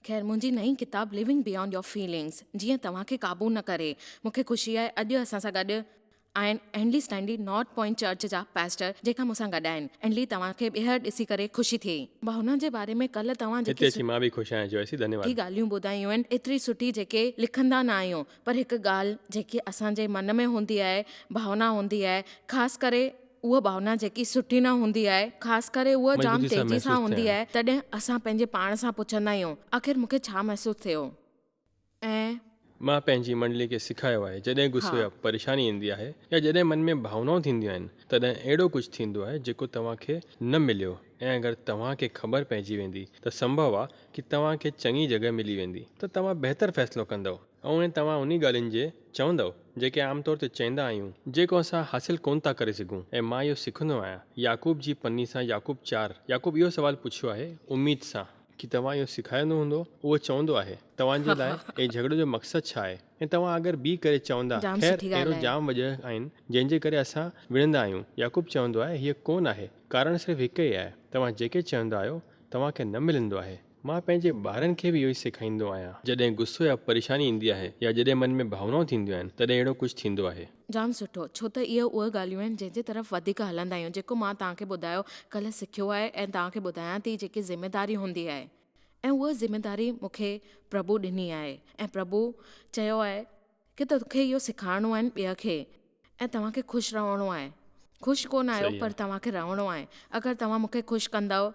خير منهنجي نئين ڪتاب Living Beyond Your Feelings جيئن توهان کي قابو نه ڪري. مون کي خوشي آهي اڄ اسان سان گڏ آهن Andy Stanley North Point church جا پاسٽر جيڪا مون سان گڏ آهن. اينڊلي توهان کي ٻيهر ڏسي ڪري خوشي ٿئي. ڀاونا جي باري ۾ ڪلهه توهان هتي جيڪي اچي مان به خوش آهيان جوئسي سٺي ڌنيواد. ڳالهيون ٻڌايون آهن ايتري سٺي جيڪي لکندا نه آهيون پر هڪ ڳالهه جيڪي اسان جي من ۾ هوندي آهي ڀاونا هوندي آهي خاص ڪري اها ڀاونا جيڪي سٺي نه هوندي آهي، خاص ڪري اها جام مضبوطي سان تيزي سان محسوس هوندي ٿيڻ. آهي، تڏهن اسان پنهنجي پاڻ سان پڇندا آهيون، آخر مون کي ڇا محسوس ٿيو؟ ۽. مان پنهنجي منڊلي کي سکايو آهي، جڏهن غصو يا پريشاني ايندي آهي يا جڏهن من ۾ ڀاونائون ٿينديون آهن، تڏهن اهڙو ڪجهه ٿيندو آهي جيڪو توهان کي نه مليو ۽ اگر توهان کي خبر پئجي ويندي ته سنڀو آ ڪي توهان کي چڱي جڳهه ملي ويندي ته توهان بهتر فيصلو ڪندؤ. ۽ توهان انهي ڳالهين جي چوندؤ جيڪي عام طور تي چئندا آهيون، جيڪو اسان حاصل ڪونه ٿا ڪري سگهون ۽ مان اهو سکندو آهيان يعقوب جي پني سان يعقوب چار يعقوب اهو سوال پڇيو آهي اميد سان ڪي توهان اهو سکايندو هوندو اهو چوندو آهي توهان جي لاء ۽ جهڳڙي جو مقصد ڇا آهي ۽ توهان اگر بي ڪري چوندا جام خير سٺي اهڙو ڳالهه آهي. جام وجهه آهن جنهن جي ڪري اسان وڙهندا آهيون يعقوب چوندو آهي هيء ڪونه آهي ڪارڻ صرف هڪ ئي آهي توهان جيڪي چوندا آهيو توهان کي نه ملندو آهي. مان پنهنجي ٻارن کي به اهو ئي سيکاريندو آهيان. جڏهن غصو يا پريشاني ايندي آهي يا جڏهن من ۾ ڀاونائون ٿينديون آهن تڏهن اهڙو ڪجهه ٿيندو آهي. جام سٺو، ڇو ته اهي اهي ڳالهيون آهن جنهن جي طرف وڌيڪ هلندا آهيون، جيڪو مان توهان کي ٻڌايو ڪلهه سکيو آهي ۽ توهان کي ٻڌايان ٿي جيڪي ذميداري هوندي آهي ۽ اها ذميداري مون کي پرڀو ڏني آهي ۽ پرڀو چيو آهي ڪي توکي اهو سيکارڻو آهن ٻئي کي ۽ توهان کي خوش رهڻو آهي خوش ڪونه آهيو صحيح پر آهي. توهان کي رهڻو آهي اگر توهان مون کي خوش ڪندؤ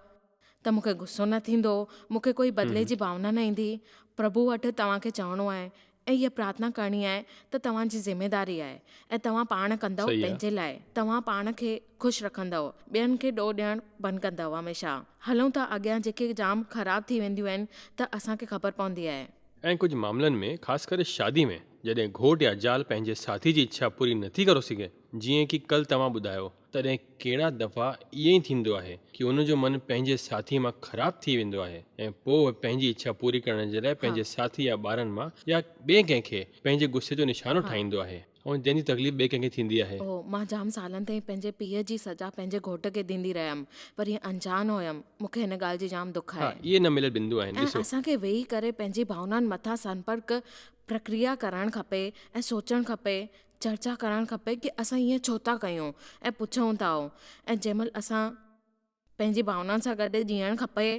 ته مون کي غصو نه ٿيندو، مون کي ڪوئي بدلي جي ڀاونا نه ايندي. پرڀو وٽ توهان کي چوڻو آهي ۽ هيء پرارٿنا ڪرڻي آهي ته توهان جي ذميداري آهي ۽ توهان پاڻ ڪندؤ صحيح آ. پنهنجي لاء. توهان پاڻ کي خوش رکندؤ، ٻين کي ڏوهه ڏيڻ بند ڪندؤ هميشه. هلون ٿا اڳيان جيڪي جام خراب ٿي وينديون آهن ته اسان کي خبر پوندي آهي. ۽ ڪجهه معاملن ۾ خاص ڪري شادي ۾ جڏهن گهوٽ يا زال پنهنجي ساٿي جي اڇا پوري نٿي ڪرو سگهي جيئن ڪي ڪل توهان ٻڌايو تڏهن ڪهڙا دفعا ائين ئي ٿيندو آهي ڪي ان جو من پنهنجي ساٿي مان خراب ٿي ويندو آهي ۽ پوء اهي پنهنجي اڇا پوري ڪرڻ جي لاء پنهنجي ساٿي يا ٻارن مان يا ٻئي ڪنهن کي پنهنجي غصي جو نشانو ٺاهيندو آهي ۽ جنهن جي تڪليف ٻئي ڪنهن کي ٿيندي آهي. او، مان جام سالن تائين پنهنجي پيء جي سزا پنهنجي گهوٽ کي ڏيندي رهيم، پر هي انجان هيم، مون کي هن ڳالهه جي جام دک ها، آهي. اهي نه مليل بندو آهن، ۽ ڏسو. اسان کي ويهي ڪري پنهنجي ڀاونائن مٿان سنپرڪ پرڪريا ڪرڻ کپي ۽ سوچڻ کپي چرچا ڪرڻ کپي ڪي اسان ائين ڇو ٿا ڪيون ۽ پڇون ٿا ۽ جنهن مهل اسان پنهنجي ڀاونائن سان گڏ جيئڻ کپي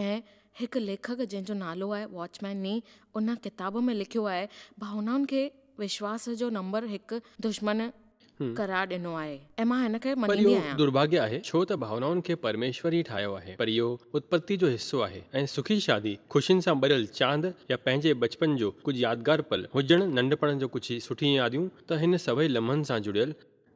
۽ هڪ ليکڪ جنهن جو نالو آهي واچ مين ني ان ڪتاب ۾ لکيو آهي ڀاونائن کي وشواس جو نمبر هڪ دشمن قرار ڏنو آهي ۽ مان هن کي پر مڃيندي اهو آهيان. درڀاڳيه آهي ڇو ته ڀاونائن کي پرميشور ئي ٺاهيو آهي پر اهو اتپتي جو حصو آهي ۽ سکي شادي، خوشين سان ڀريل چاند يا پنهنجي بچپن جو ڪجهه يادگار پل هجڻ، ننڍپڻ جو ڪجهه سٺيون ياديون ته هن سڀئي لمحن سان جڙيل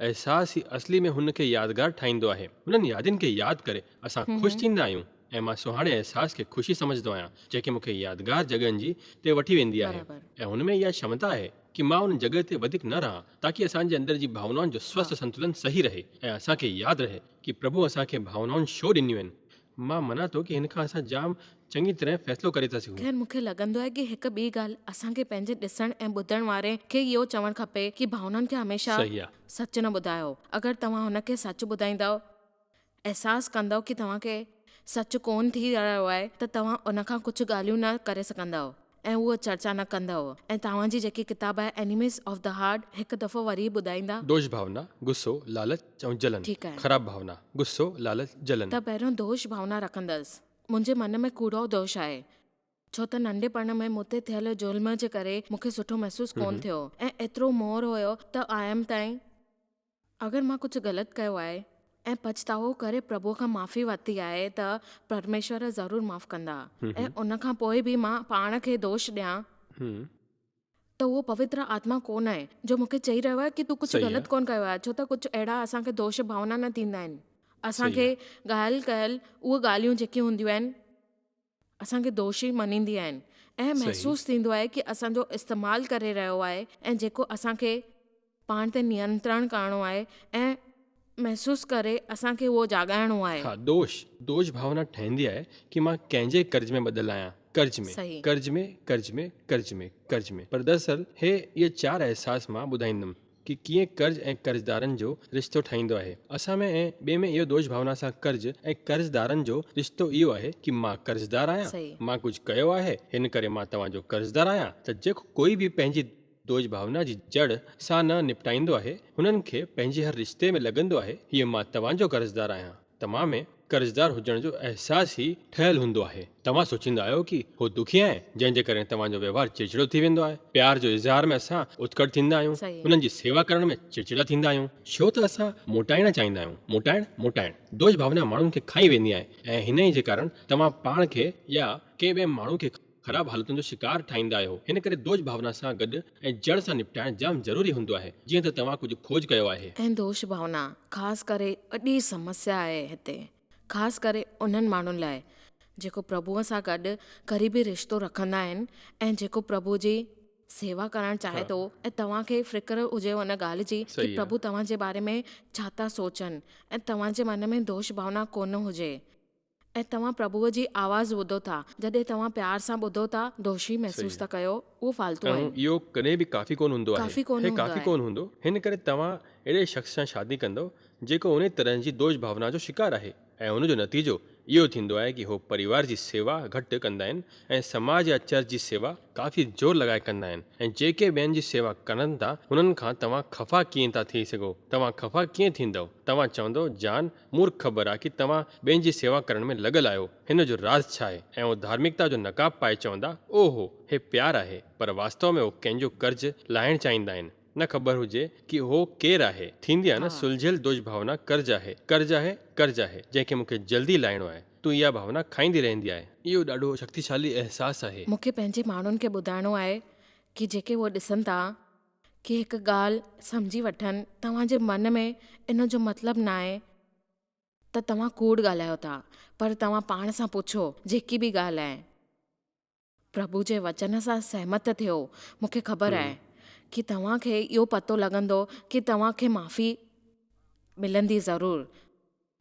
احساس ئي اصلي ۾ هن کي يادگار ٺاهيندو آهي. هنن يادين کي ياد ڪري اسان خوش ٿيندا آهيون ۽ مان سهاڻي احساس کي خوشي سمجهندو آهيان جيڪي مون کي يادگار جڳهن جي تي وٺي ويندي آهي ۽ هن ۾ اها ڇمتا آهي ڪي مان ان جڳهه تي وڌيڪ نه رهان تاڪي اسان جي اندر جي ڀاونائن جو سوسٿ سنتلن صحيح رهي ۽ اسان کي ياد رهي ڪي پرڀو اسان کي ڀاونائن ڇو ڏنيون آهن. مان مڃان ٿو ڪي هن کان اسان جام چڱي طرح فيصلو ڪري ٿا سگهون. خير مون کي لڳندو آهي ڪي هڪ ٻي ڳالهه اسان کي پنهنجي ڏسڻ ۽ ٻڌڻ واري کي اهو چوڻ کپي ڪي ڀاونائن کي هميشه صحيح آ. سچ نه ٻڌايو اگر توهان هن کي سچ ٻڌائيندؤ احساس ڪندؤ ڪي توهان کي سچ ڪون ٿي رهيو آهي ته توهان ان کان ڪجهه ڳالهيون نه ڪري سگهندؤ ۽ اهو چرچا نه ڪندؤ ۽ توهان جي جيڪي ڪتاب آهي Enemies of the Heart هڪ دفعو وري ٻڌائيندا. دوش ڀاونا، غصو، لالچ ۽ جلن. ٺيڪ آهي. خراب ڀاونا، غصو، لالچ، جلن. ته پهريون دوش ڀاونا رکندس. منهنجي من ۾ ڪوڙو دوش آهي. ڇو ته ننڍپڻ ۾ مون تي ٿيل ظلم جي ڪري مون کي سٺو محسوس ڪون ٿيو ۽ ايترو مور هيو ته آيم تائين. اگر مان ڪجهه غلط ڪيو آهي ۽ پڇتاوو ڪري پرڀوء کان معافي ورتي آهي ته پرميشور ضرور معاف ڪندا ۽ ان کان پوء به مان پاڻ کي دوش ڏيان ته اهو پوتر آتما ڪونه آهي جو مون کي چئي رهيو آهي ڪي تون ڪجهه غلط ڪونه ڪيو آهي ڇو ته ڪجهه اهڙا اسان کي دوش ڀاونا نه ٿيندا آهن اسان کي ڳالهه ڪيل اهي ڳالهيون جيڪي هونديون آهن اسان کي دوشي مڃيندي آهن ۽ محسوس ٿيندو آهي ڪي اسان جو استعمال ڪري رهيو آهي ۽ جيڪو اسان کي پاڻ تي نينترڻ ڪرڻو آهي ۽ محسوس ڪري اسان کي اهو جاڳائڻو آهي. ها دوش، دوش ڀاونا ٺهندي آهي ڪي مان ڪنهن جي قرض ۾ ٻڌل آهيان، قرض ۾، قرض ۾، قرض ۾، قرض ۾، قرض ۾، پر دراصل هي اهي چار احساس مان ٻڌائيندم. ڪي ڪيئن قرض ۽ قرضدارن جو رشتو ٺاهيندو آهي. اسان ۾ ۽ ٻئي ۾ اهو دوش ڀاونا سان قرض ۽ قرضدارن جو رشتو اهو آهي ڪي مان قرضدار آهيان، مان ڪجهه ڪيو آهي هن ڪري مان توهان جو قرضدار آهيان ته جيڪو ڪوئي به پنهنجي دوش ڀاونا جي جڙ سان نه نپٽائيندو آهي هنن کي پنهنجي هر رشتي ۾ لڳندو آهي هيء مان توهان جو قرضدار آهيان ته مان ۾ قرضدار هجڻ جو احساس ئي ٺهيل هوندو آهي. توهان سوچيندا آهيو ڪي هو دکي آهن جنهن جي ڪري توهان جو ويوهار چڙچڙو ٿي ويندو آهي. پيار جو اظهار ۾ اسان اتڪڙ ٿيندا آهيون. انهن جي سيوا ڪرڻ ۾ چڙچڙا ٿيندا آهيون. ڇو ته اسان موٽائڻ چاهيندا آهيون. موٽائڻ، موٽائڻ. دوش ڀاونا ماڻهن کي کائي ويندي آهي ۽ هن ئي جي ڪارڻ توهان پاڻ کي يا ڪنهن ٻئي ماڻهو کي خراب حالتن جو شڪار ٺاهيندا آهيو. هن ڪري دوش ڀاونا سان گڏ ۽ جڙ سان نپٽائڻ جام ضروري هوندو آهي. جيئن ته توهان ڪجهه کوج ڪيو آهي. ۽ دوش ڀاونا خاص ڪري وڏي سمسيا آهي هتي. خاص ڪري انهن ماڻهن لاء جيڪو پرڀوء سان گڏ قريبي رشتو رکندا آهن ۽ جيڪو پرڀوء جي سيوا ڪرڻ چاهي ٿو ۽ توهان کي فڪر هجي ان ڳالهه جي ڪي پرڀو توهان جي باري ۾ ڇا ٿا سوچن ۽ توهان جي من ۾ دوش ڀاونا ڪونه هجي ۽ توهان پرڀوء جي آواز ٻڌو ٿا، جڏهن توهان پيار سان ٻڌو ٿا، دوشي محسوس ٿا ڪيو، اهو فالتو ۽ آهن. اهو ڪڏهن به ڪافي ڪونه هوندو آهي. ڪافي ڪونه هي هوندو ڪافي آهي. ڪونه هوندو. هن ڪري توهان اهڙي شخص سان شادي ڪندؤ جيڪو انهي طرح جي دوش ڀاونا جو شڪار آهي ۽ ان جو نتيجو اهو ٿيندو آهي ڪي هو پريوار جي سيوا گهٽ ڪندا آهن ۽ سماج يا چرچ جي سيوا ڪافي زور لڳائي ڪندا آهن ۽ جيڪي ٻين جي سيوا ڪن ٿا انهن کان توهان خفا ڪيئن ٿا ٿي سگهو؟ توهان خفا ڪيئن ٿيندؤ؟ توهان چوندؤ جان مورک خبر آ ڪي توهان ٻين جي سيوا ڪرڻ ۾ لڳل آهيو، هن جو راز ڇا آهي؟ ۽ هو ڌارمڪتا جو نقاب پائي چوندا، اوهو، هي پيار آهي، پر واستو ۾ هو ڪنهن جو قرض لاهڻ چاهيندا آهن، نه خبر هجي ڪي هو ڪير آهي. ٿيندي آ نه سلجهيل دوش ڀاونا قرض آهي، قرض آهي، قرض آهي، جنهن کي مون کي جلدي لاهڻو آهي. تون اها ڀاونا کائيندي رهندي آهي. اهو ڏاڍو شڪتيشالي احساس آهي. مون کي پنهنجي ماڻهن کي ٻڌائڻو آهي ڪي جيڪي هو ڏسن ٿا ڪي هڪ ڳالهه سمجهي وٺن، توهان جي من ۾ ان جو مطلب ناهي ته توهان ڪوڙ ڳالهايو ٿا، پر توهان پاڻ سان پڇو جيڪي به ڳالهه آهي. پرڀو جي وچن سان سهمت ٿيو، مون کي خبر آهي ڪي توهان کي اهو پتو لڳندو ڪي توهان کي معافي ملندي ضرور.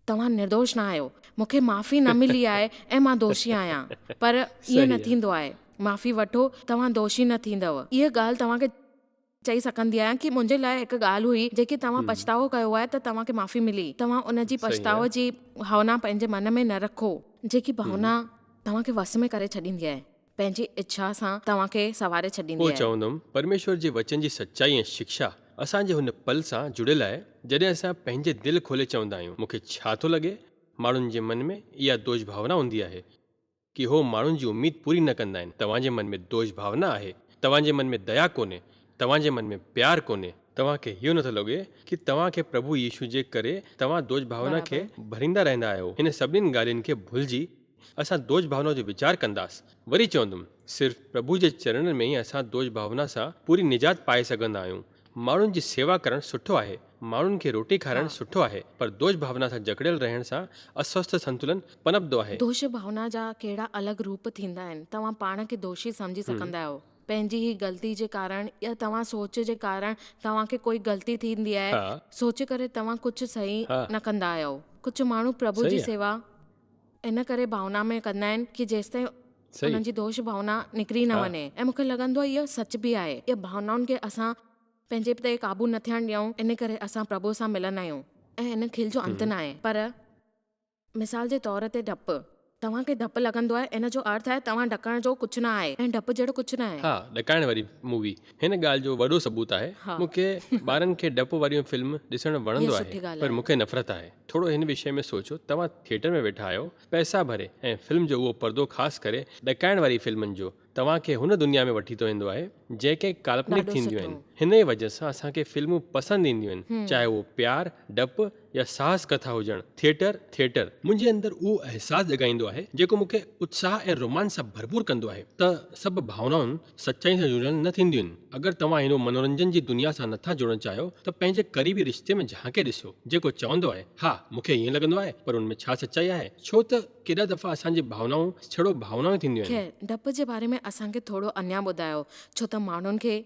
توهان نردوش نه آهيو. مون کي معافي نه ملي آهي ۽ مان دوشي آهيان. پر ائين نه ٿيندو آهي. معافي وٺو، توهان دوشي نه ٿيندؤ. اها ڳالهه توهان کي چئي سگهندي آهيان ڪي منهنجي لاء هڪ ڳالهه هئي جيڪي توهان پڇتاء ڪيو آهي ته توهان کي معافي ملي. توهان ان جي پڇتاء جي ڀاونا پنهنجي من ۾ نه رکو. جيڪي ڀاونا توهان کي وس ۾ ڪري ڇڏيندي آهي. پنهنجي اڇا سان توهان کي سنواري ڇڏيندي پوء آهي. چوندم، پرميشور جي وچن جي سچائي ۽ شڪشا اسان جي هن پل سان جڙيل آهي، جڏهن اسان پنهنجي دل کولي چوندا آهيون، مون کي ڇا ٿو لڳي؟ ماڻهن جي من ۾ اها دوش ڀاونا هوندي آهي ڪي هو ماڻهن جي اميد پوري نه ڪندا آهن. توهان جي من ۾ دوش ڀاونا آهي، توهان جي من ۾ ديا ڪونهي، توهان جي من ۾ پيار ڪونهي. توهان کي اهو نٿو لڳي ڪي توهان کي پرڀو يسوع جي ڪري توهان دوش ڀاونا کي ڀريندا رهندا آهيو. هن سڀني ڳالهين کي ڀلجي اسان دوش ڀاونا جو ويچار ڪنداس. وري چوندم، صرف پرڀو جي چرڻن ۾ ئي اسان دوش ڀاونا سان پوري نجات پائي سگهندا آهيون. ماڻهن جي سيوا ڪرڻ سٺو آهي، ماڻهن کي روٽي کارائڻ سٺو آهي، پر دوش ڀاونا سان جڪڙيل رهڻ سان اسوسٿ سنتلن پنپندو آهي. دوش ڀاونا جا ڪهڙا الڳ روپ ٿيندا آهن؟ توهان پاڻ کي دوشي سمجهي سگهندا آهيو. پنهنجي هي غلطي جي ڪارڻ يا توهان سوچ جي ڪارڻ توهان کي ڪوئي غلطي ٿيندي آهي، سوچي ڪري توهان ڪجهه صحيح نه ڪندا آهيو. ڪجهه ماڻهو پرڀو جي سيوا ان ڪري ڀاونا ۾ ڪندا آهن ڪي جيستائين انهن جي دوش ڀاونا نڪري نه وڃي ۽ مون کي لڳندو آهي اهو سچ به آهي. اهي ڀاونائن کي اسان پنهنجي تي قابو نه ٿيڻ ڏيون ان ڪري اسان پرڀو سان ملندا آهيون ۽ ان کيل جو انت ناهي. پر مثال جي طور تي ڊپ، توهان کي ڊپ لڳندو آهي ان جو ارٿ آهي توهان ڊڪڻ جو ڪجهه نه آهي ۽ ڊپ جهڙو ڪجهه نه آهي. ها ڏڪائڻ واري مووي هن ڳالهه جو وڏو ثبوت آهي. مون کي ٻارن کي ڊپ واريون فلم ڏسڻ وڻندو آهي پر مون کي نفرت آهي. ٿورو هن وشي ۾ سوچو، توهان ٿيٽر ۾ ويٺا آهيو، پئسا ڀري ۽ فلم جو اهو پردو خاص ڪري ڏڪائڻ واري فلمن جو توهان کي هن دنيا ۾ وٺي ٿو ويندو آهي جيڪي ڪالپنڪ ٿينديون آهن. هن ئي وجه سان اسان کي فلمون پسند اينديون آهن چاهي اهو پيار، ڊپ يا ساهس ڪٿا هجڻ. ٿيٽر، Theatre، منهنجي اندر اهو احساس جڳائيندو آهي جيڪو مون کي اتساهه ۽ رومانچ سان ڀرپور ڪندو آهي ته سڀ ڀاونائون سچائي سان جڙيل نه ٿينديون آهن. اگر توهان هن منورنجن جي دنيا سان نٿا جڙڻ چاهيو ته پنهنجي قريبي رشتي ۾ جهانڪي ڏسو جيڪو چوندو آهي، ها، مون کي ائين لڳندو آهي، پر ان ۾ ڇا سچائي آهي؟ ڇو ته ڪيڏا دفعا اسان جي ڀاونائون ڇڙو ڀاونائون ٿينديون آهن. خير، ڊپ جي باري ۾ اسان کي ٿورو اڃا ٻڌايو، ڇو ته ماڻهن کي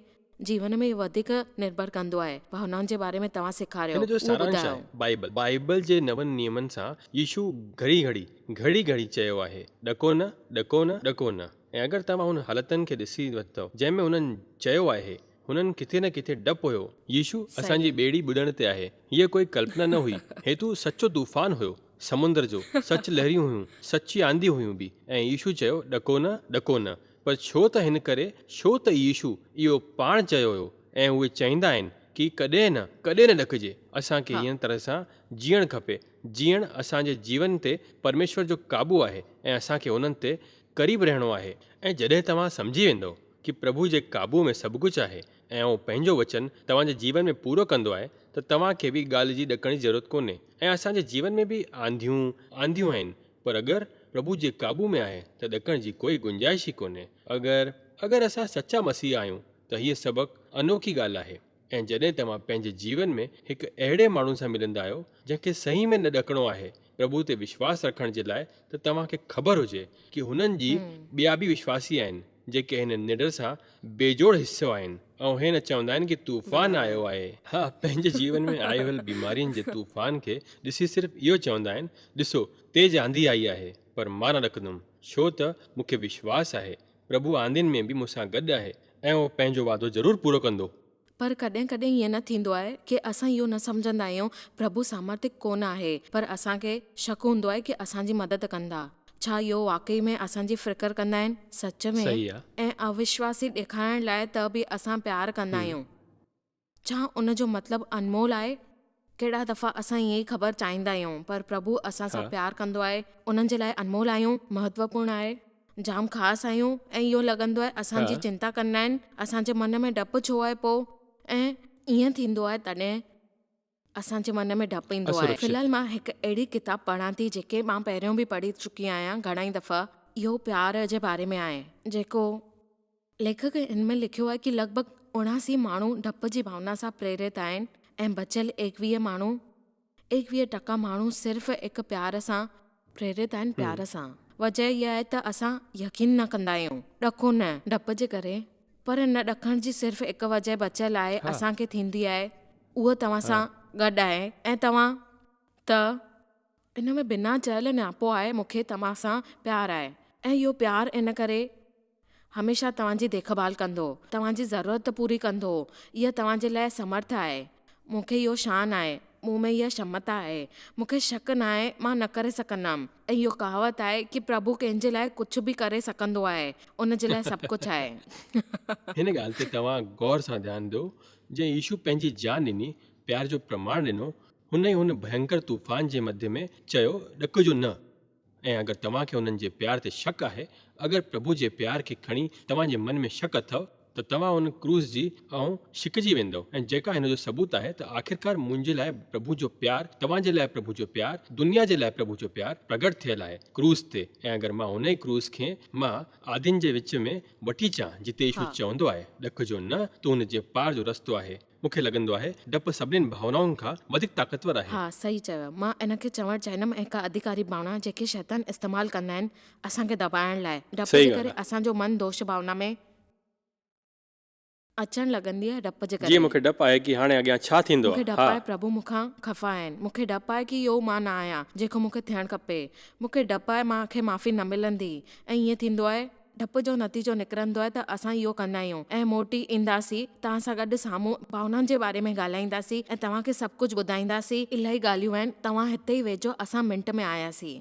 جيون ۾ وڌيڪ نرڀر ڪندو آهي. ڀاونائن جي باري ۾ توهان سيکاريو، هن جو اهو سارانش ٻڌايو. آهي بائيبل. بائيبل جي نون نيمن سان يسوع گهڙي گهڙي، گهڙي گهڙي چيو آهي، ڏڪو نه، ڏڪو نه، ڏڪو نه. ۽ اگر توهان انهن حالتن کي ڏسي ورتو جنهن ۾ انهن چيو آهي هنن ڪٿي نه ڪٿي ڊپ هيو. يسوع اسان صحيح جي ٻيڙي ٻڏڻ تي آهي. هيء ڪوئي ڪلپنا نه هئي. هي تو سچو طوفان هيو. سمندر جو، سچ لهريون هيون، سچي آنڌي هيون به. ۽ يسوع چيو، ڏڪو نه، ڏڪو نه. پر ڇو ته هن ڪري، ڇو ته يسوع اهو پاڻ چيو هيو ۽ اهي چئيندا آهن ڪي ڪڏهن نه، ڪڏهن نه ڏڪجي. اسان کي ها. هن طرح سان جيئڻ کپي، جيئڻ اسان جي جيون تي پرميشور جو قابو آهي ۽ اسان کي انهن تي قريب رهڻو آهي. ۽ جڏهن توهان سمجهي ويندؤ ڪي پرڀو جي قابو ۾ سڀ ڪجهه آهي ۽ اهو پنهنجو وچن توهان جي جيون ۾ پورو ڪندو آهي ته توهان کي به ڳالهه جي ڏڪڻ جي ضرورت ڪونهي. ۽ اسان جي جيون ۾ به آنڌيون آنڌيون آهن پر اگر پرڀو جي قابو ۾ آهي ته ڏڪڻ جي ڪوئي گنجائش ئي ڪونهي. اگر اگر اسان سچا مسيحي آهيون ته هيء سبق انوکي ڳالهه آهي ۽ جڏهن توهان پنهنجي جيون ۾ هڪ اهڙي ماڻهو سان ملندا آهيو جنهن کي صحيح ۾ نه ڏڪڻو آهي پرڀو تي وشواس رکڻ جي لاء ته توهان کي خبر هجي ڪي هنن جي ٻيا به وشواسي آهن جيڪي هن نڊر سان بيجوڙ حصو آهن ۽ هي نه چوندا آهن ڪي طوفان برابر. آيو آهي. ها پنهنجي جيون ۾ آيل بيمارين جي طوفان کي ڏسي صرف اهو چوندا آهن ڏسو تيز آنڌي آئي آهي پر مان نه ڏڪندم ڇو ته مون کي وشواس آهي پرڀو آنڌين ۾ به مون سان گڏ آهي ۽ اهو پنهنجو وعدو ضرور پورو ڪندو. پر ڪڏهن ڪڏهن ائين نه ٿيندو آهي ڪي اسان اهو نه سمجهندا آهيون پرڀو سامرٿڪ ڪونه آهي پر اسان کي شڪ هوندو آهي ڪي اسان جي مدد ڪندا. ڇا اهو واقعي ۾ اسان جي فڪر ڪندا آهن؟ سچ ۾؟ صحيح آ. ۽ اوشواسي ڏيکارڻ لاء ته به اسان پيار ڪندا آهيون. ڇا ان جو مطلب انمول آهي؟ ڪهڙا دفعا اسان ائين ئي خبر چاهيندا آهيون پر پرڀو اسان سان پيار ڪندو آهي انهن جي لاء انمول آهيون، مهتوپورڻ آهي، جام خاص آهيون ۽ اهو لڳندو آهي اسان جي چنتا ڪندا آهن، اسان جي من ۾ ڊپ ڇو آهي پوء؟ ۽ ائين ٿيندو آهي تڏهن اسان جي من ۾ ڊپ ايندو آهي. في الحال مان هڪ اهڙي ڪتاب پڙهان ٿي جيڪي مان پهريون به پڙهي چڪي آهيان گهڻا ئي دفعا، اهو پيار جي باري ۾ آهي جيڪو ليکڪ هن ۾ لکيو آهي ڪي لڳ ڀڳ 79 ماڻهو ڊپ جي ڀاونا سان پريرت آهن ۽ بچيل 21 ماڻهو، 21% ماڻهو صرف هڪ پيار سان پريرت آهن پيار سان. وجهه اها آهي ته اسان يقين نه ڪندا آهيون، ڏکو نه ڊپ جي ڪري پر نه ڏکڻ جي صرف هڪ وجهه بچيل آهي اسان کي ٿيندي آهي اهو توهان سان گڏ آهي ۽ توهان ته ان ۾ بنا چيل نياپو آهي مون کي توهان سان پيار آهي ۽ اهو پيار ان ڪري هميشه توهان جي ديک ڀال ڪندو، توهان جي ضرورت پوري ڪندو، اها توهان جي لاء سمرٿ آهي. مون کي اهو شان آهي، مون ۾ اها شمتا آهي، مون کي شڪ ناهي مان نه ڪري سگهندم. ۽ اهو ڪهاوت آهي ڪي پرڀو ڪنهن جي لاء ڪجهه به ڪري سگهندو آهي، ان جي لاء سڀ ڪجهه آهي. هن ڳالهه تي توهان غور سان ڌيان ڏيو، جنهن يسوع پنهنجي جان ڏني، پيار جو پرماڻ ڏنو، هن ئي هن ڀينڪر طوفان جي مڌيه ۾ چيو، ڏڪجو نه. ۽ اگر توهان کي انهن جي پيار تي شڪ آهي، اگر پرڀو جي پيار کي کڻي توهان جي من ۾ شڪ اٿئو، ته توهان ان ڪروس جي آئون شڪجي ويندؤ ۽ جيڪا هن جو ثبوت آهي ته آخرڪار منهنجي لاء پرڀو جو پيار، توهان جي لاء پرڀو جو پيار، دنيا جي لاء پرڀو جو پيار پرگٽ ٿيل آهي ڪروس تي ۽ اگر مان انهي ڪروس کي مان آڌين جي وچ ۾ وٺي اچان جتي يسوع چوندو آهي ڏڪجو نه ته ان جي پار جو رستو آهي. مون کي لڳندو آهي ڊپ سڀنين ڀاونائن کان وڌيڪ طاقتور آهي. ها صحيح چيو. مان ان کي چوڻ چاهيندم هڪ اڌڪاري ڀاونا جنهن کي شيطان استعمال ڪندا آهن اسان کي دٻائڻ لاء. ڊپ صحيح جي ڳالهه ڪري آهي. اسان جو من دوش ڀاونا ۾ اچڻ لڳندي آهي ڊپ جي جيئن ڪري. مون کي ڊپ آهي ڪي هاڻي اڳيان ڇا ٿيندو مون کي ڊپ ها. آهي پرڀو مون کان خفا آهن. مون کي ڊپ آهي ڪي اهو مان نه آهيان جيڪو مون کي ٿيڻ کپي. مون کي ڊپ آهي مان کي معافي نه ملندي ۽ ائين ٿيندو آهي. ڊپ جو نتيجو نڪرندو آهي ته اسان اهو ڪندا آهيون ۽ موٽي اينداسين توهان سان گڏ سامهون ڀاونائن جي باري ۾ ڳالهائينداسين ۽ توهان کي سڀ ڪجهه ٻڌائينداسين. الاهي ڳالهيون آهن توهان هتي ئي ويهجو اسان منٽ ۾ آياسين.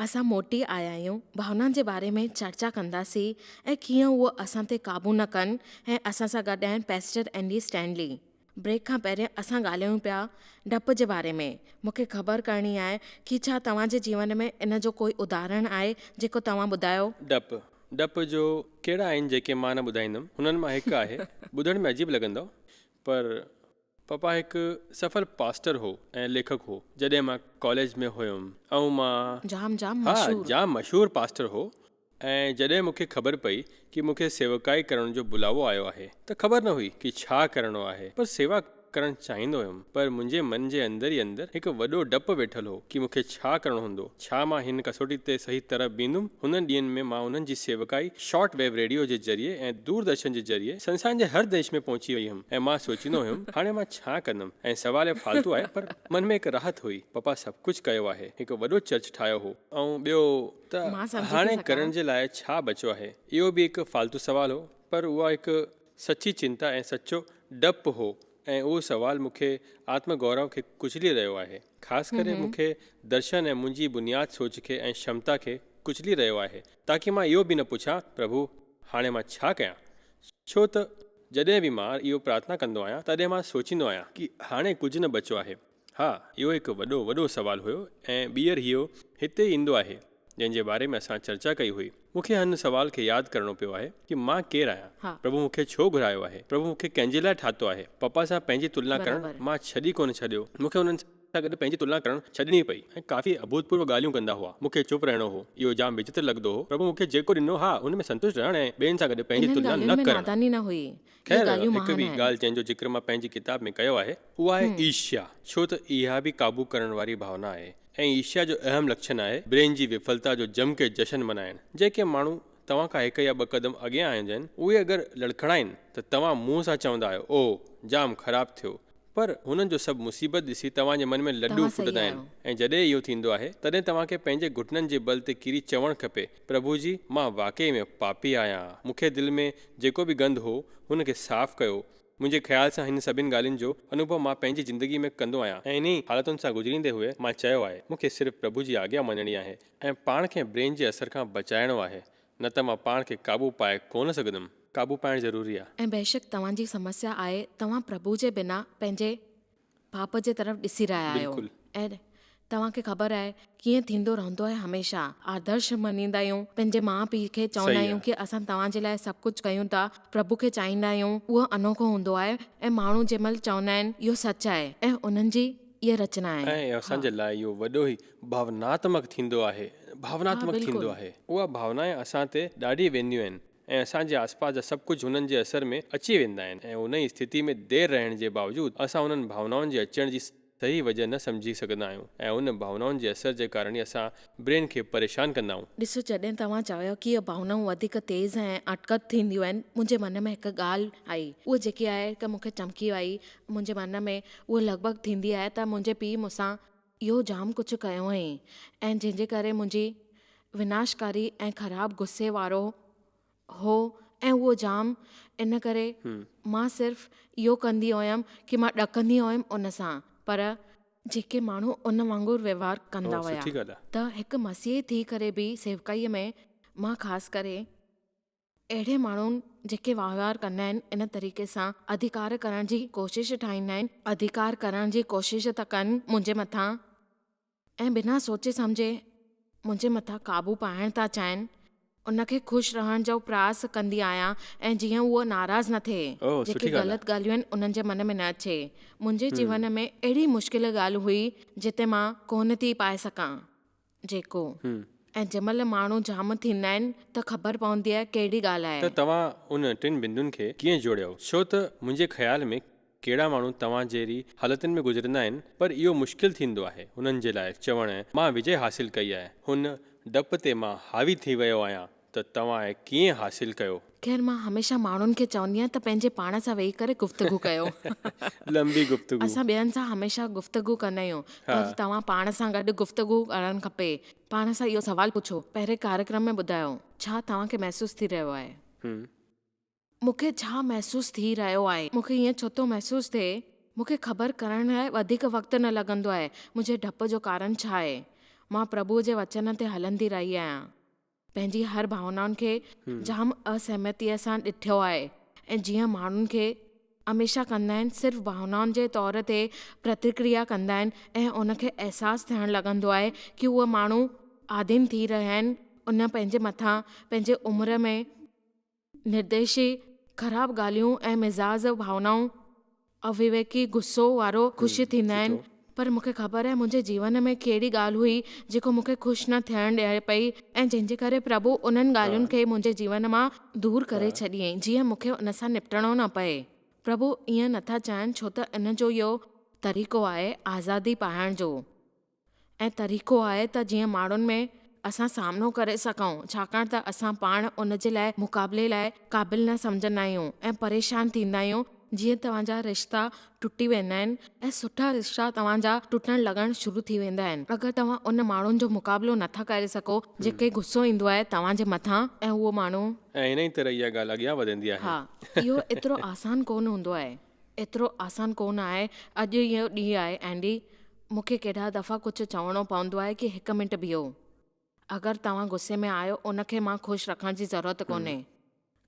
اسان موٽي آيا آهيون ڀاونائن جي باري ۾ چرچا ڪنداسين ۽ ڪيئن اهو اسان تي قابو نه ڪن ۽ اسان سان گڏ آهن پيسٽر اينڊي اسٽينلي. بريڪ کان پهرين اسان ڳالهايون پيا ڊپ جي باري ۾. مون کي خبر ڪرڻي آهي ڪي ڇا توهان جي جيون ۾ ان جو ڪوئي اداهرڻ آهي جيڪو توهان ٻڌايو؟ ڊپ، ڊپ جو ڪهڙا آهن جيڪي مان نه ٻڌائيندم، انهن مان هڪ آهي، ٻڌڻ ۾ عجيب لڳندو پر پپا هڪ سڦل پاسٽر هو ۽ ليکڪ هو، جڏهن مان ڪاليج ۾ هيم ۽ مان. جام جام ها مشهور. جام مشهور پاسٽر هو ۽ جڏهن مون کي خبر پئي ڪي مون کي سيوڪائي ڪرڻ جو بلاوو آيو آهي ته خبر نه هئي ڪي ڇا ڪرڻو آهي پر سيوا ڪرڻ چاهيندو هيم، پر منهنجي من جي اندر ئي اندر هڪ وڏو ڊپ ويٺل هو ڪي مون کي ڇا ڪرڻو هوندو؟ ڇا مان هن ڪسوٽي تي صحيح طرح بيهندم؟ هنن ڏينهن ۾ مان انهن جي سيوڪائي شارٽ ويو ريڊيو جي ذريعي ۽ دوردرشن جي ذريعي سنسار جي هر ديش ۾ پهچي وئي هيم ۽ مان سوچيندو هيم هاڻي مان ڇا ڪندم؟ ۽ سوال فالتو آهي پر من ۾ هڪ راحت هئي، پپا سڀ ڪجهه ڪيو آهي، هڪ وڏو چرچ ٺاهيو هو ۽ ٻيو ته مان سمجهي ٿي هاڻي سگهان. ڪرڻ جي لاء ڇا بچيو آهي؟ اهو به هڪ فالتو سوال هو پر اها هڪ سچي چنتا ۽ سچو ڊپ هو ۽ اهو سوال مون کي آتم گورو کي ڪچلي رهيو آهي. خاص ڪري مون کي درشن ۽ منهنجي بنياد سوچ کي ۽ شمتا کي ڪچلي رهيو آهي تاڪي مان اهو به نه پڇان پرڀو هاڻي مان ڇا ڪيان؟ ڇو ته جڏهن به مان اهو پرارٿنا ڪندو آهيان تڏهن مان سوچيندو آهيان ڪي هاڻي ڪجهه نه بچيو آهي. ها اهو هڪ وڏو وڏو سوال هيو ۽ ٻيهر اهو هتي ئي ايندو آهي جنهن جي باري ۾ اسان چرچا ڪئي هئي. مون کي هن سوال کي ياد ڪرڻو پيو آهي ڪي مان ڪير آهيان؟ ها. پرڀو مون کي ڇو گهرايو آهي؟ پرڀو مون کي ڪنهن جي لاء ٺاتو آهي؟ پپا سان پنهنجي تلنا ڪرڻ برابر. مان ڇڏي ڪونه ڇڏيو. مون کي انهن سان گڏ پنهنجي تلنا ڪرڻ ڇڏڻي پئي ۽ ڪافي اڀوتپورو ڳالهيون ڪندا هئا. مون کي چپ رهڻو هو. اهو جام وچتر لڳندو هو. پرڀو مون کي جيڪو ڏنو ها ان ۾ سنتشٽ رهڻ ۽ ٻين سان گڏ پنهنجي انهن تلنا ڳالهين نه ۾ ڪرڻ. ناداني نه هئي. اهي خير، ڳالهيون هڪ مهان ٻي آهن. ڳالهه جنهن جو ذڪر مان پنهنجي ڪتاب ۾ ڪيو آهي، اها آهي ايرشيا، ڇو ته اها به قابو ڪرڻ واري ڀاونا آهي ۽ ايرشيا جو اهم لڪشڻ آهي برين جي وڦلتا جو ڄم ڪي جشن منائڻ. جيڪي ماڻهو توهان کان هڪ يا ٻه قدم اڳيان هجن، اهي اگر لڙکڙائين ته توهان منهن سان چوندا آهيو، اوه، جام خراب ٿيو. پر هنن جو سڀ مصيبت ڏسي توهان جي من ۾ لڏون توهان صحيح ڦٽندا آهن آهيو. ۽ جڏهن اهو ٿيندو آهي، تڏهن توهان کي پنهنجي گهٽنن جي بل تي ڪري چوڻ کپي، پرڀو جي، مان واقعي ۾ پاپي آهيان. مون کي دل ۾ جيڪو به گند هو، هن کي صاف ڪيو. منهنجي خيال سان هن سڀن ڳالهين جو انوڀو مان پنهنجي زندگي ۾ ڪندو آهيان ۽ انهي حالتن سان گذريندي هوئي مان چيو آهي، مون کي صرف پرڀو جي آگيا مڃڻي آهي ۽ پاڻ کي برين جي اثر کان بچائڻو آهي، نه ته مان پاڻ کي قابو پائي ڪونه سگهندم. قابو پائڻ ضروري آهي. ۽ بيشڪ توهان جي سمسيا آهي توهان پرڀو جي بنا پنهنجي پاپ جي طرف ڏسي رهيا آهيو بلڪل. ۽ توهان کي خبر آهي ڪيئن ٿيندو رهندو آهي هميشه آدرش مڃيندا آهيون پنهنجي ماء پيء کي چوندا صحيح آهيون آهي. ڪي اسان توهان جي لاء سڀ ڪجهه ڪيون ٿا پرڀو کي چاهيندا آهيون اهو انوکو هوندو آهي ۽ ماڻهو جنهن مهل چوندا آهن اهو سچ آهي ۽ انهن جي اها رچنا آهي ۽ اسان ها. جي لاء اهو وڏو ئي ڀاوناتمڪ ٿيندو آهي ها ڀاوناتمڪ ٿيندو بلڪل. آهي. اها ڀاونائين اسان تي ڏاڍي وينديون آهن ۽ اسان جي آسپاس جا سڀ ڪجهه انهن جي اثر ۾ اچي ويندا آهن ۽ انهي اسٿتي ۾ دير رهڻ جي باوجود اسان انهن ڀاونائن جي اچڻ جي صحيح وجه نه سمجهي سگهندا آهيون ۽ ان ڀاونائن جي اثر جي ڪارڻ ئي اسان برين کي پريشان ڪندا آهيون. ڏسو جڏهن توهان چيو ڪي اهي ڀاونائون وڌيڪ تيز ۽ اٽڪت ٿينديون آهن منهنجي من ۾ هڪ ڳالهه آئي اها جيڪي آهي ڪه مون کي چمڪي آئي منهنجي من ۾ اها لڳ ڀڳ ٿيندي آهي ته منهنجي پيء مون سان اهو جام ڪجهه ڪيو هئائين ۽ جنهن جي ڪري منهنجي وناشڪاري ۽ خراب غصي وارو هو ۽ اهو جام ان ڪري مان صرف اهو ڪندي هيم ڪي مان ڏڪندي هيم ان سان پر جيڪي ماڻهو ان وانگر ويوهار ڪندا هيا سٺي ڳالهه آهي. ته هڪ مسيحي ٿي ڪري به سيوڪائيء ۾ مان خاص ڪري اهڙي ماڻهن جيڪي وهنوار ڪندا آهن ان طريقي سان اڌيڪار ڪرڻ جي ڪوشش ٺاهيندا آهن اڌيڪار ڪرڻ جي ڪوشش ٿا ڪن منهنجي مٿان ۽ بنا سوچي سمجهي منهنجي مٿان قابو پائڻ ٿا چاهين ان کي خوش رهڻ جو پرياس ڪندي آهيان ۽ جيئن اهو ناراض نه ٿئي او جيڪي سٺي ڳالهه غلط ڳالهيون آهن انهن جي من ۾ نه اچي منهنجي جيون ۾ اهڙي مشڪل ڳالهه هئي جتي مان ڪونه ٿي پائي سگهان جيڪو ۽ جنهن مهل ماڻهو جام ٿيندا آهن ته خبر پوندي آهي ڪهڙي ڳالهه ته آهي. توهان ان ٽن بندن کي ڪيئن جوڙيو؟ ڇو ته منهنجي خيال ۾ ڪهڙا ماڻهو توهان جهڙي حالتن ۾ گذرندا آهن پر اهو مشڪل ٿيندو آهي انهن جي لاء چوڻ مان وجي حاصل ڪئي آهي هن ڊپ تي مان حاوي ٿي ويو آهيان ته توهان ائين ڪيئن حاصل ڪيو؟ خير مان هميشه ماڻهن کي چوندي آهيان ته پنهنجي پاڻ سان ويهي ڪري گفتگو ڪيو. لنبي گفتگو. اسان ٻين سان هميشه گفتگو ڪندا آهيون پر توهان پاڻ سان گڏ گفتگو ڪرڻ کپي. پاڻ سان اهو سوال پڇو. پهرين ڪاريڪرم ۾ ٻڌايو. ڇا توهان کي محسوس ٿي رهيو آهي؟ مون کي ڇا محسوس ٿي رهيو آهي؟ مون کي ائين ڇو ٿو محسوس ٿئي؟ مون کي خبر ڪرڻ لاء وڌيڪ وقت نه لڳندو آهي. منهنجي ڊپ جو ڪارڻ ڇا آهي؟ مان پرڀوء جي وچن تي هلندي رهي آهيان. پنهنجي هر ڀاونائن کي جام اسهمتيء سان ڏٺو آهي ۽ جيئن ماڻهن کي هميشه ڪندا آهن صرف ڀاونائن جي طور تي پرتڪريا ڪندا آهن ۽ ان کي احساس ٿيڻ لڳندو آهي ڪي اهي ماڻهو آڌين ٿي رهيا آهن ان پنهنجي مٿان پنهنجي عمر ۾ نرديشي خراب ڳالهيون ۽ مزاج ڀاونائون اويويڪي غصو وارو خوش ٿيندا آهن پر مون کي خبر آهي منهنجي جيون ۾ ڪهڙي ڳالهه هئي جيڪو مون کي خوش نه ٿيڻ ڏئي پئي ۽ جنهن جي ڪري پرڀو انهن ڳالهين کي منهنجي جيون مان دور ڪري ڇڏيائين جيئن مون کي ان سان نپٽڻو نه پئي. پرڀو ائين نٿا چاهين ڇو ته ان جو اهو طريقو آهي آزادي پائڻ جو ۽ طريقو آهي ته جيئن ماڻهن ۾ اسان سامنو ڪري سگهون ڇاڪاڻ ته اسان پاڻ ان جي لاء مقابلي لاء قابل نه سمجهندا آهيون ۽ پريشان ٿيندا آهيون جيئن توهان جا رشتا ٽٽي ويندا آهن ۽ سٺا رشتا توهان جا ٽٽڻ لڳڻ شروع ٿي ويندا آهن اگر توهان ان ماڻهن جو مقابلو نٿا ڪري سگهو جيڪي غصو ايندو آهي توهان جي مٿان ۽ اهو ماڻهو ۽ انهيء طرح اها ڳالهه اڳيان وڌندي آهي. ها، اهو ايترو آسان ڪونه هوندو آهي. ايترو آسان ڪونه آهي. اڄ اهو ڏينهن آهي اينڊي. مون کي ڪيڏا دفعا ڪجهه چوڻو پوندو آهي ڪي هڪ منٽ بيهو. اگر توهان غصي ۾ آهيو ان کي مان خوش رکڻ جي ضرورت ڪونهي.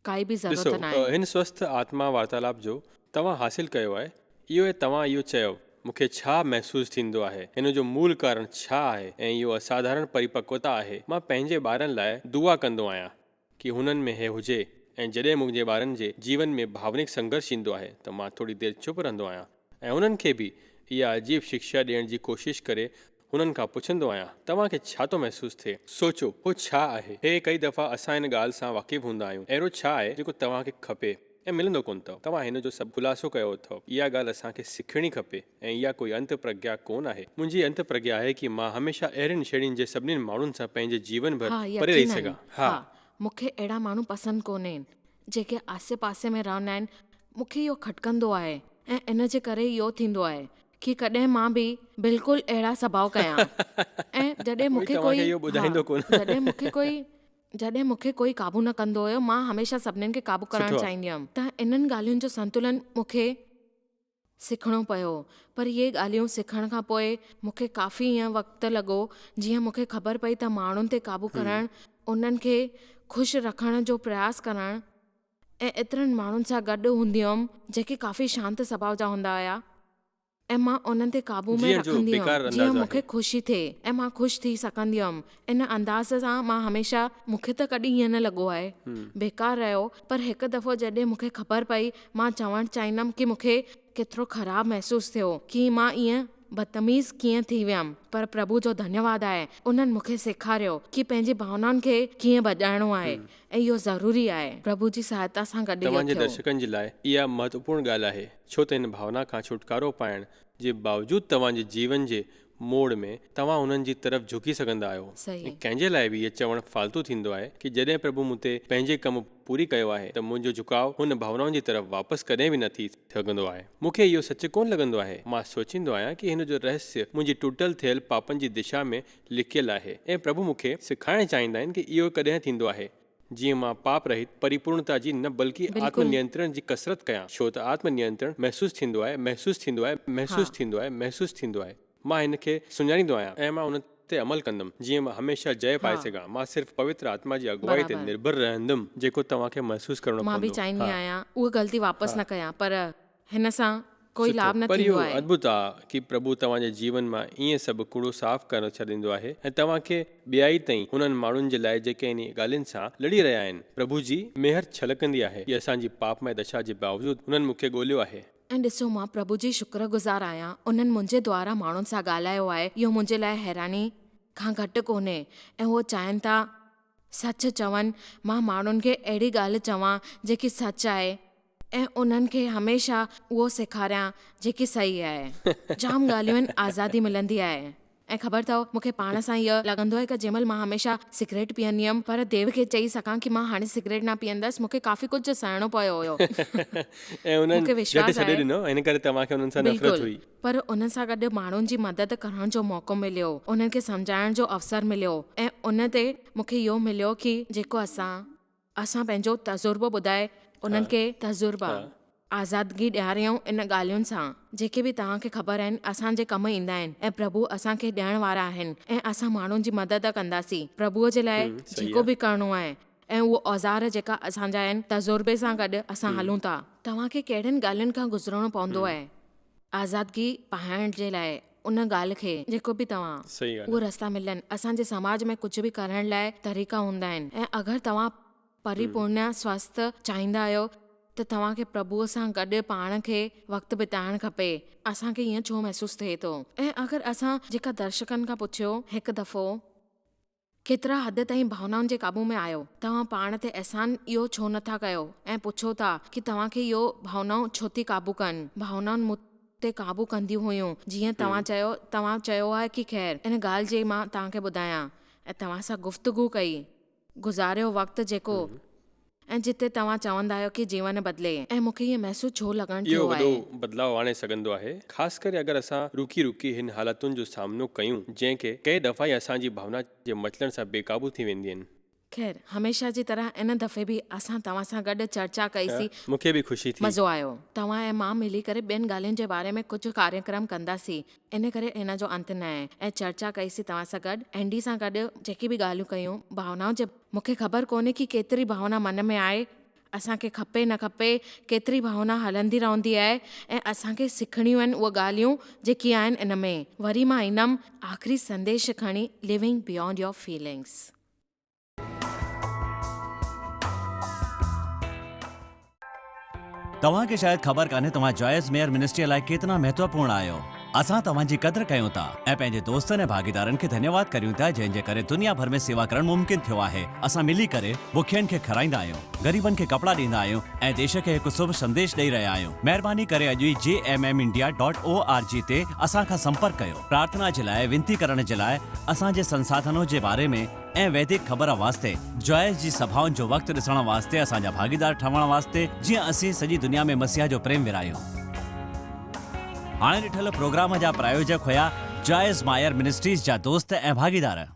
ڪائي به ڏسو، ضرورت ناهي. هن سوسٿ آتما وارتالاپ جو توهان حاصل ڪيو آهي، اهو آهي توهان اهو چيو، مون کي ڇا محسوس ٿيندو آهي، هن جو مول ڪارڻ ڇا آهي ۽ اهو اساڌارڻ پريپڪوتا آهي. مان پنهنجي ٻارن لاء دعا ڪندو آهيان. ڪي هنن ۾ هي هجي ۽ جڏهن منهنجي ٻارن جي جيون ۾ ڀاونڪ سنگهرش ايندو آهي ته مان ٿوري دير چپ رهندو آهيان ۽ هنن کي به اها عجيب شڪشا ڏيڻ جي ڪوشش ڪري هنن کان پڇندو آهيان توهان کي ڇا ٿو محسوس ٿئي؟ سوچو، هو ڇا آهي؟ هي ڪئي دفعا اسان ان ڳالهه سان واقف هوندا آهيون اهڙو ڇا آهي جيڪو توهان کي کپي ۽ ملندو ڪونه اٿو؟ توهان هن جو سڀ خلاصو ڪيو اٿو. اها ڳالهه اسان کي سکڻي کپي. ۽ اها ڪوئي انت پرگيا ڪونه آهي. منهنجي انت پرگيا آهي ڪي مان هميشه اهڙين شيڙين جي سڀنين ماڻهن سان پنهنجي جيون ڀر ها پري رهي يقينن سگهان. ها ها. مون کي اهڙا ماڻهو پسند ڪونهن جيڪي آسي پاسي ۾ رهندا آهن مون کي اهو کٽڪندو آهي ۽ ان جي ڪري اهو ٿيندو آهي ڪي ڪڏهن مان به بلڪل اهڙا سڀاء ڪيان ۽ جڏهن مون ڪوئي کي توهان ڪوئي کي اهو ها ٻڌائيندو ڪونه. جڏهن مون کي ڪوئي جڏهن مون کي ڪوئي قابو نه ڪندو هيو مان هميشه سڀنين کي قابو ڪرڻ سٺو آ. چاهيندي هيم ته انهن ڳالهين جو سنتلن مون کي سکڻو پيو پر اهي ڳالهيون سکڻ کان پوء مون کي ڪافي ائين وقت لڳو جيئن مون کي خبر پئي ته ماڻهن تي قابو ڪرڻ انهن کي خوش رکڻ جو پرياس ڪرڻ ۽ ايترن ماڻهن سان گڏ هوندي هيم جيڪي ڪافي شانت سڀاء جا هوندا هيا ۽ مان انهن تي قابو ۾ جيئڻ جو رکندي هيم بيڪار جيئن انداز مون آهي. کي خوشي ٿئي ۽ مان خوش ٿي سگهندي هيم ان انداز سان مان هميشه مون کي ته ڪڏهن ائين نه لڳو آهي بيڪار رهيو پر هڪ دفعو جڏهن مون کي خبر پئي مان چوڻ چاهيندم ڪي مون کي ڪيترو خراب محسوس ٿيو ڪي مان ائين بدتميز ڪيئن ٿي ويم پر پرڀو جو ڌنيواد آهي انهن مون کي سيکاريو ڪي پنهنجي ڀاونائن کي ڪيئن ڀڄائڻو آهي ۽ اهو ضروري آهي پرڀو جي سهائتا سان گڏ اهو توهان جي ٿيو. درشڪن جي لاء اها مهتوپورڻ ڳالهه آهي ڇو ته هن ڀاونا کان ڇوٽڪارو پائڻ جي باوجود توهان جي جيون جي موڙ ۾ توهان انهن جي طرف جهڪي سگهندا آهيو ۽ صحيح. ڪنهن جي لاء به اهي چوڻ فالتو ٿيندو آهي ڪي جڏهن پرڀو مون تي پنهنجي ڪم پوري ڪيو آهي ته منهنجو جهڪاء هن ڀاونائن جي طرف واپس ڪڏهن به نه ٿي سگهندو آهي. مون کي اهو سچ ڪونه لڳندو آهي. مان سوچيندو آهيان ڪي هن جو رهسيه منهنجي ٽٽل ٿيل پاپن جي دشا ۾ لڪيل آهي ۽ پرڀو مون کي سکائڻ چاهيندا آهن ڪي اهو ڪڏهن ٿيندو آهي جيئن مان پاپ رهت پريپورڻتا جي نه بلڪه آتم بلڪل. نينترڻ جي ڪسرت ڪيان، ڇو ته آتم نينترڻ محسوس ٿيندو آهي، محسوس ٿيندو آهي، محسوس ها. ٿيندو آهي، محسوس ٿيندو آهي. مان هن کي سڃاڻيندو آهيان ۽ مان ان تي عمل ڪندم، جيئن مان هميشه جئه پائي ها. سگهان. مان صرف پوتر آتما جي اڳواڻي تي برابر. نرڀر رهندم، جيڪو توهان کي محسوس ڪرڻو مان به پوندو. چاهيندي ها. آهيان اها غلطي واپس ها. نه ڪيان پر هن سان ڪوئي سٺو. لاڀ نه پر ٿيندو اهو آهي. ادڀت آ ڪي پرڀو توهان جي جيون مان ائين سڀ ڪوڙو صاف ڪري ڇڏيندو آهي ۽ توهان کي ٻيائي تائين انهن ماڻهن جي لاء جيڪي انهي ڳالهين سان لڙي رهيا آهن پرڀو جي مهر ڇلڪندي آهي ڪي اسان جي پاپمئي دشا جي باوجود انهن مون کي ڳوليو آهي. ۽ ڏسو مان پرڀو جي شڪر گذار آهيان انهن منهنجي دوارا ماڻهن سان ڳالهايو آهي اهو منهنجي لاء حيراني کان گهٽ ڪونهي ۽ هو چاهين ٿا سچ چون مان ماڻهن کي اهڙي ڳالهه چوان جيڪي سچ آهي ۽ انهن کي هميشه اهو سيکاريان جيڪي صحيح آهي. جام ڳالهيون آهن آزادي ملندي آهي ۽ خبر اٿو مون کي پاڻ سان اهو لڳندو آهي ته جنهن مهل مان هميشه سگريٽ پيئندي هيم پر ديو کي چئي سگهان ڪي مان هاڻي سگريٽ نه پيئندس مون کي ڪافي ڪجهه سهڻو پيو هيو. ۽ انهن مون کي جهٽ وشواس ڇڏي آهي. ڏنو ان ڪري توهان کي انهن سان نفرت بلڪل هئي. پر انهن سان گڏ ماڻهن جي مدد ڪرڻ جو موقعو مليو انهن کي سمجهائڻ جو اوسر مليو ۽ ان تي مون کي اهو مليو ڪي جيڪو اسان اسان پنهنجو تجربو ٻڌائي انهن کي تجربا آزادگي ڏياريون ان ڳالهين سان جيڪي به توهان کي خبر آهن اسان جي ڪم ايندا آهن ۽ پرڀو اسان کي ڏيڻ وارا آهن ۽ اسان ماڻهن جي مدد ڪنداسين پرڀوء جي لاء جيڪو به ڪرڻو آهي ۽ اهو اوزار جيڪا اسان جا آهن تجربي سان گڏ اسان هلون ٿا. توهان کي ڪهڙين ڳالهين کان گذرڻو پوندو آهي آزادگي پائڻ جي لاء ان ڳالهه کي جيڪو به توهان اهو رستا ملن اسان جي سماج ۾ ڪجهه به ڪرڻ لاء طريقا هوندا آهن ۽ اگر توهان پريپورڻ سوسٿ چاهيندا آهيو ته توهان کي پرڀوء سان گڏ پاڻ کي وقت بتائڻ کپي اسان کي ائين ڇو محسوس ٿئي ٿو ۽ اگر اسان جيڪا درشڪن کان پڇيو هڪ دفعو. ڪيترا حد تائين ڀاونائن جي قابو ۾ آهيو؟ توهان پاڻ تي احسان اهو ڇو نه ٿا ڪيو ۽ پڇو ٿا ڪي توهان کي اهو ڀاونائون ڇو ٿي قابو ڪن؟ ڀاونائن مون تي قابو ڪنديون هيون جيئن توهان چيو توهان چيو آهي ڪي خير ان ڳالهه جي مان توهان کي ٻڌايان ۽ توهان سان گفتگو ڪئي گذاريو وقت جيڪو ۽ جتي توهان چوندا آهيو ڪي جيون بدلي ۽ مون کي ائين محسوس ڇو لڳڻ اهو ٿيو وڏو آهي. بدلاء آڻي سگهندو آهي، خاص ڪري اگر اسان رڪي رڪي هن حالتن جو سامنو ڪيون، جنهن کي ڪئي دفعا ئي اسان جي ڀاونا جي مچلڻ سان بي قابو ٿي ويندي آهن. خير، هميشه جي طرح ان دفعي به اسان توهان سان گڏ چرچا ڪئي سين. مون کي به خوشي ٿي. مزو آيو. توهان ۽ مان ملي ڪري ٻين ڳالهين جي باري ۾ ڪجهه ڪاريڪرم ڪنداسين. ان ڪري هن جو انت نه آهي ۽ چرچا ڪئي سين توهان سان گڏ اينڊي سان گڏ جيڪي به ڳالهيون ڪيون ڀاونائن جي مون کي خبر ڪونهي ڪي ڪيتري ڀاونا من ۾ آهي، اسان کي کپي نه کپي ڪيتري ڀاونا هلندي رهندي آهي ۽ اسان کي سکڻيون آهن اهي ڳالهيون جيڪي آهن ان ۾. وري مان ايندم آخري سنديش کڻي Living Beyond Your Feelings. توهان کي شايد خبر ڪانهي توهان جوائس ميئر منسٽريء لاء ڪيتنا مهتوپورڻ آهيو. اسان توهان جي قدر ڪيون ٿا ۽ پنهنجي دوستن ۽ ڀاڳيدارن کي ڌنيواد ڪريون ٿا جنهن جي ڪري دنيا ڀر ۾ سيوا ڪرڻ ممڪن ٿيو آهي. اسان ملي ڪري بکين کي کارائيندا آهيون، غريبن کي ڪپڙا ڏيندا آهيون ۽ ديش کي هڪ شڀ سنديش ڏئي رهيا آهيون. مهرباني ڪري اڄ ئي J M M India dot O R G تي اسان کان سمپرڪ ڪيو. پرارٿنا جي لاء وينتي ڪرڻ جي لاء اسان جي سنساڌنو جي باري ۾ ۽ ويدڪ خبر واسطي جوائس جي سڀائن جو وقت ڏسڻ واسطي اسان جا ڀاڳيدار ٺهڻ واسطي جيئن اسين سڄي دنيا ۾ مسيح جو پريم ورهايون. هاڻي ڏٺل پروگرام جا پرايوجڪ هيا جوائس مائر منسٽريز جا دوست ۽ ڀاڳيدار.